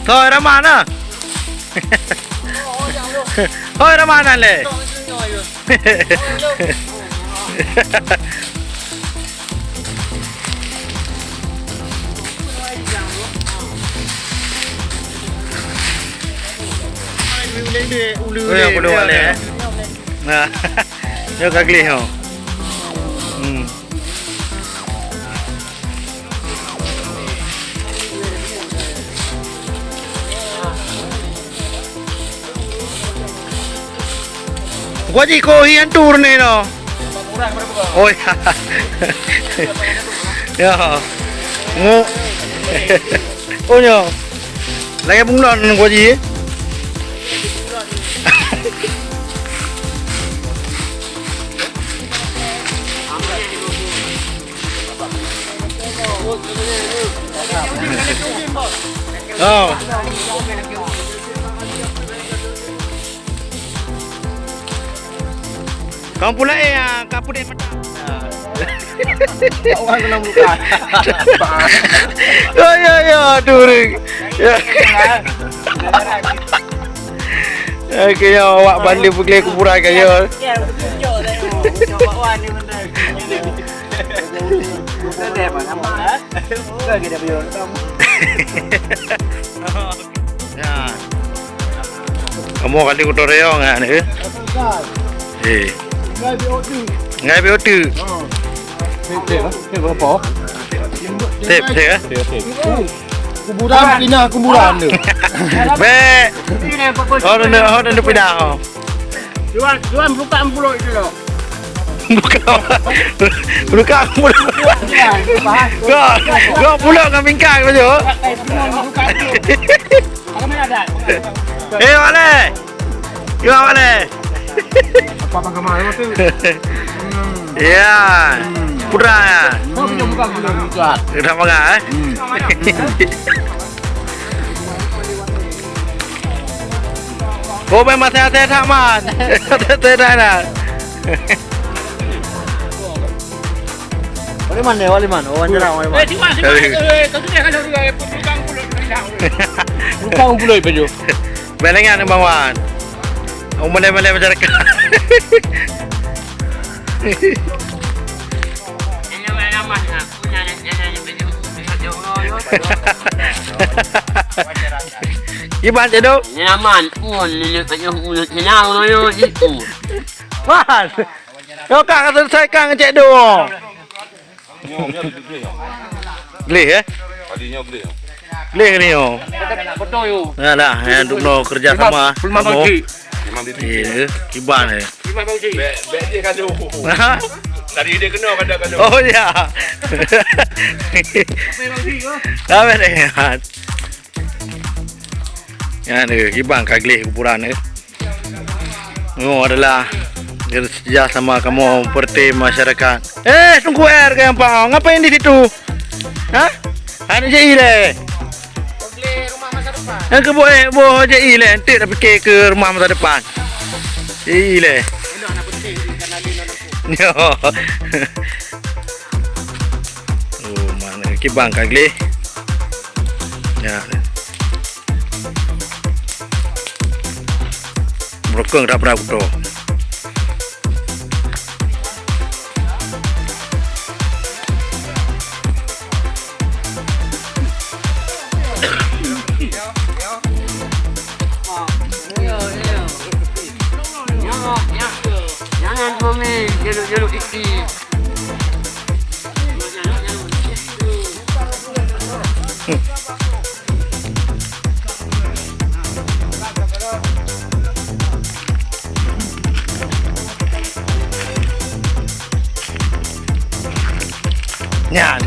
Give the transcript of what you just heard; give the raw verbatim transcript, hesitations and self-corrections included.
Hôi, ramah na. Hôi, ramah na lé. Oh, ya, boleh balik, eh. Nah. Nyoe ka gleh, ho. Hmm. Gua ji ko hian tur ni no. Oh ya. Ya. Mu. Oh nyo. Lagi bunglon gua ji. Oh. Kong pula eh, ah, ka pudek mata. Awak kena buka. Oh ya ya, aduh. Ya. Oke ya, awak balik pergi kuburan kaya. Ya. Kamu kali kutu rayong kan, eh? Eh. Ngai B O T. Ngai B O T. Tip, tip, eh? Kuburan, pindah kuburan tu. Bek. Oh, dah, oh, dah pindah. Oh. Tuan, tuan buka mulut dulu. Buka. Buka mulut. Kau, kau pulang dengan bingkai baju. Eh, mana? Gimana mana? Apa bang Kamal tu? Ya. Putra ya. Kau punya bukan bukan bukan. Dah makan eh? Hmm. Kau main mata hati tak man? Hati tak nak. Wali man deh, wali man. Oh, wawancara wali man. Eh, cuma, cuma, eh, kau tu dia kalau dia, eh, tukang pulut, tukang pulut. Tukang pulut baju. Belengan Bang Wan. Oh, mulai-mulai masyarakat. Iban cedok. Nyaman pun ni nak tengok mulut senang royo itu. Wan. Yo ka selesaikan ngecek doh. Gleh eh? Gleh ni yo. Betul yo. Nah dah, eh, duk no kerja sama. Pulma bangki. Iya, kiban eh. Pulma bangki. Bek bek dia kado. Ha? Tadi dia kena kado kado. Oh ya. Apa bangki yo? Apa ni? Ya ni, kiban ka gleh kuburan ni. Nyoe adalah kerja sama kamoe partai masyarakat. Eh, Teungku R ke yang pang? Ngapain di situ? Ha? Ada J I leh. Yang ke buat eh, buat J I leh. Nanti dah fikir ke rumah masa depan. J I leh. Yo. Oh, mana kiban ka gleh. Ya. Meureukeung rab-rab kuto. Jangan komen, jaluk-jaluk isi. Nyan.